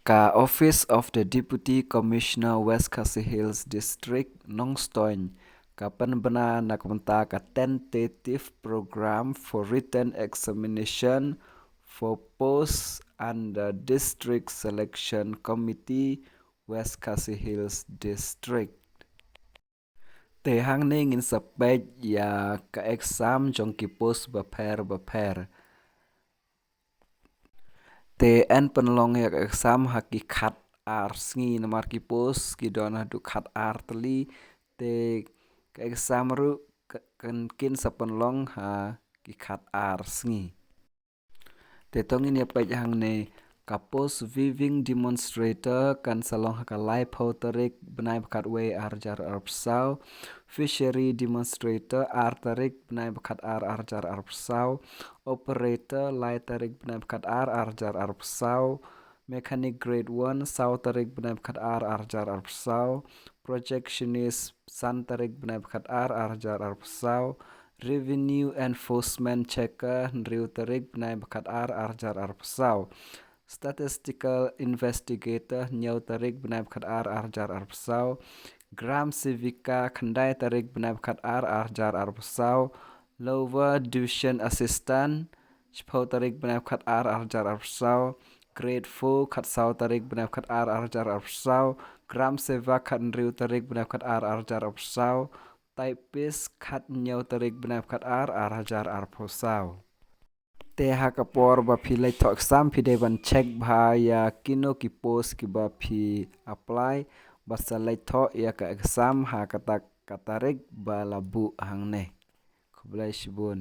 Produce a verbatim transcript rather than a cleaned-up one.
Ka Office of the Deputy Commissioner West Khasi Hills District, Nongstoiñ, ka pynbna na ka bynta ka Tentative Program for Written Examination for Posts under District Selection Committee, West Khasi Hills District. Te hangne ngin sa peit ïa ka exam jong ki post bapher bapher. Te yn pynlong ïa ka exam ha ki khat ar sngi, namar ki post ki don haduh khat ar tylli. Te ka exam ruh ka, kan, kin sa pynlong ha ki khat ar sngi. Te to ngin ïa peit hangne, ka post weaving demonstrator kan sa long ha ka laiphew tarik bnai ba khatwei ar hajar arphew saw, fishery demonstrator ar tarik bnai ba khat ar ar hajar arphew saw, operator lai tarik bnai ba khat ar ar hajar arphew saw, mechanic grade one saw tarik bnai ba khat ar ar hajar arphew saw, projectionist san tarik bnai ba khat ar ar hajar arphew saw, revenue enforcement checker hynriew tarik bnai ba khat ar ar hajar arphew saw, statistical investigator hynñiew tarik bnai ba khat ar ar hajar arphew saw, gram sevika khyndai tarik bnai ba khat ar ar hajar arphew saw, lower division assistant shiphew tarik bnai ba khat ar ar hajar arphew saw, grade four khat saw tarik bnai ba khat ar ar hajar arphew saw, gram sevak khat hynriew tarik bnai ba khat ar ar hajar arphew saw, typist khat hynñiew tarik bnai ba khat ar ar hajar arphew saw. Te ha ka por ba phi leit thoh exam phi dei ban check bha ïa kino ki post kiba phi apply, bad sa leit thoh ïa ka exam ha kata ka tarik ba la buh hangne. Khublei shibun.